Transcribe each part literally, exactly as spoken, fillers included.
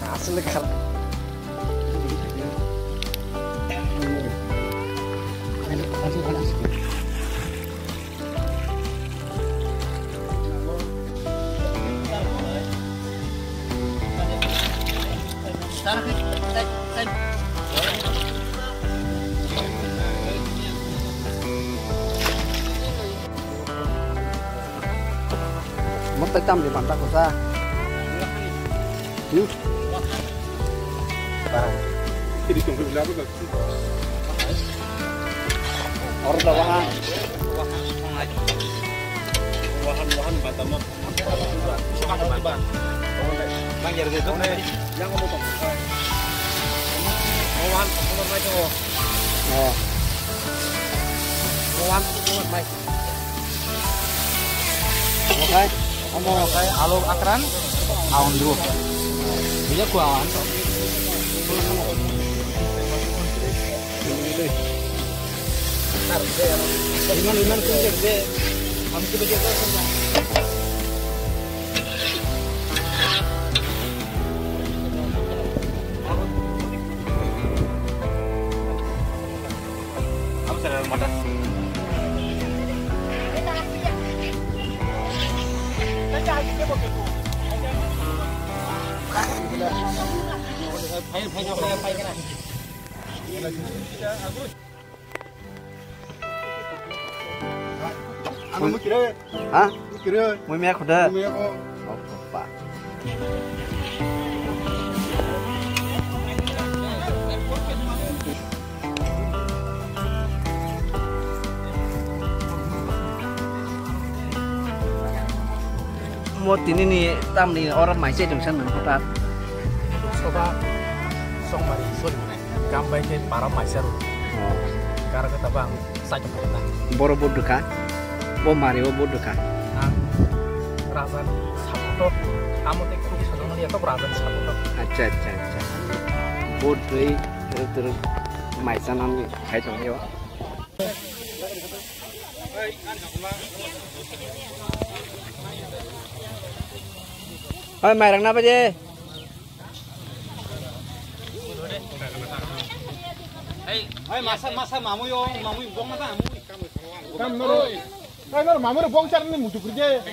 Asli kar. Mo tai tam di banta ko sa. Hmm? Parang. Ini tunggu berapa, Bang? Orang dah wahan. Wahan, wahan, banta mo. Bang, ya, gitu. Yang kamu tunggu. Wahan, kamu naik, oh. Oh. Wahan, kamu naik. Okai, omo okai, alo akran, aondro. Iya, ku awan to. Iman, iman, kun kerja. Kamu coba jaga, kun. Ano mo kire? Ha? Mo kire? Mui mia khuda. Mui mia ko. Oh, papa. Mo tini ni tam ni oro mai se tong san nang khuda. Soba song mari sori mane. Kam bai khe para maisa rw. Oh. Kar khe tabang sai tong na. Boro bo dukha. Bo mari bo dukha. Ang raja ni sapoto. Amo te khub sajong ya to raja ni sapoto. Acha, acha, acha. Bo dui teruk teruk maisa nam ni khai tong yo. Oi, mairang na baje? Ai, masa, masa, mamui o, mamui bong na ta, mamui. Kam no. Ai, no, mamui bong char ni mutu kurje.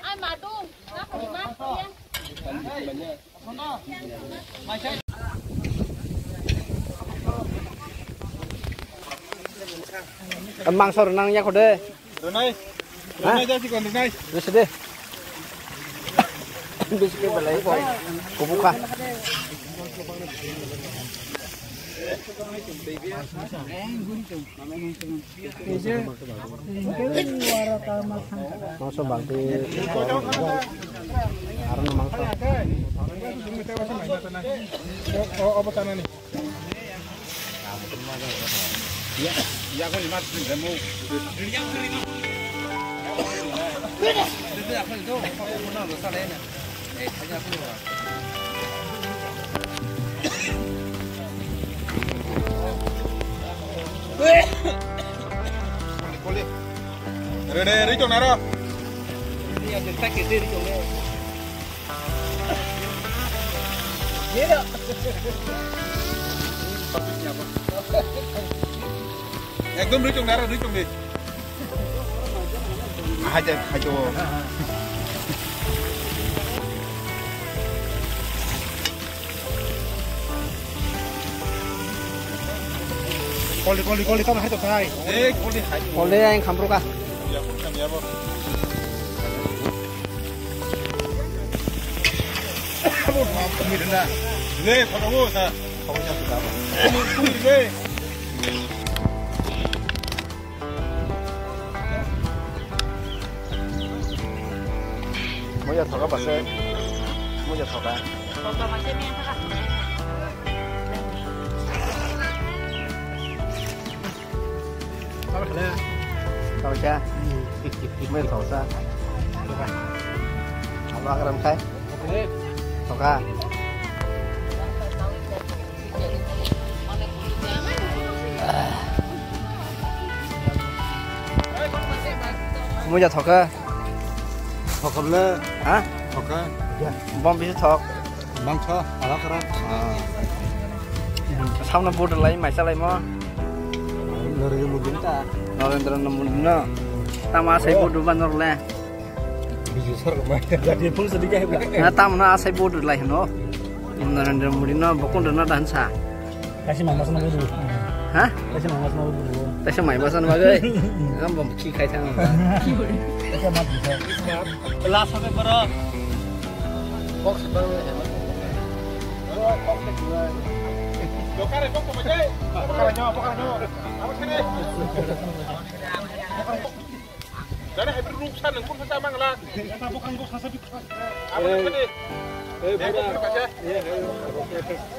Ai, madung, na ko ma, ya. Mangso rwnang ya khode. Rwnai. Ha? Rwnai jasi kon rwnai. Rwse de. Bisi ke belai ko. Kubuka. Mangso bagwi aro no mangso. Rene, rito naro. Ekdom rito naro, rito naro. Hajar, hajar. Koli, koli, koli, tamo hai to thai. Eh, koli hai. Koli ang khamruk ah. Ya, koli kami abo. Abo kami dena. Le, photo wo sa. Kami sa sudah. Kami kami le. Moya thoka base. Moya thoka. Thoka. Moya thoka. Alo agram khai. Thoka. Muja thoka. Thoka le. Ha? Thoka. Bom bisi thok. Bangso, ala kara. Samno vote lai, mai salai mo. Narendra Modi ta. Narendra Modi no. Tama sai vote ba nor le. Biju sarkar mai. Jadi pun sedikit. Na tamno asai vote lai no. Narendra Modi no bokon na dan sa. Kaisa mai masa nabo dulu. Ha? Kaisa mai masa nabo dulu. Kaisa mai masa nabo gai. Ngam bom ki khai thang. Kaisa mat bisa. Last sampai poro. Box bang. Dokar box apa jai? Pokara nyo, pokara nyo. Apa sini? Dari hybrid ruksa nengkun saja mangla. Apa sini? Eh, bura.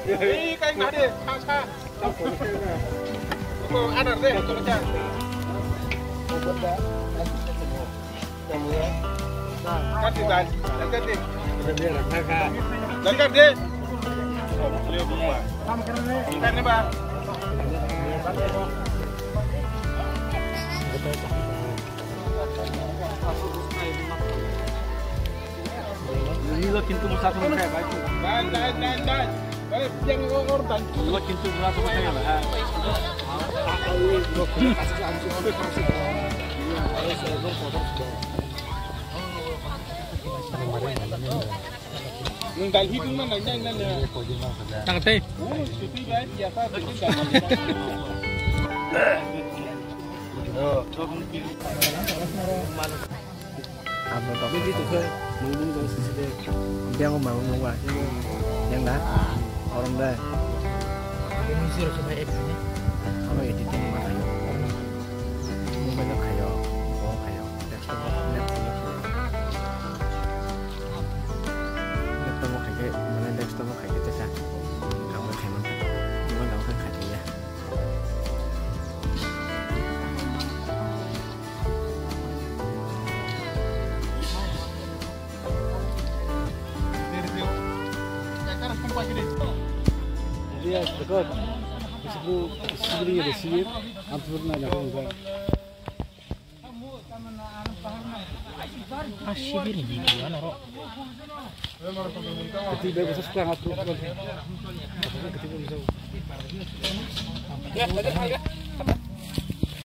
Eh, kain ada, sa sa. Ko adar de, ko cha. Kati dal, kati. Kati de. Kati ba. Ini lo kintu musa ko kai bai. Dai dai dai dai. Bare piang lo or dan. Lo kintu musa ko kai bai. Nung dal hi dung na nang nang nang. Tang tei. Abo tok. Bini tu ke, mungkin kau sisi deh. Dia mau mau mau ah. Yang dah, orang dah. Ini sih harus saya edit ni. Kamu editing mana? Mobile lo kayo, oh kayo, desktop, laptop lo kayo. Laptop lo kayo, mana desktop lo kayo tu sah. Kamu kayo mana? Cuma kamu kan kayo ya.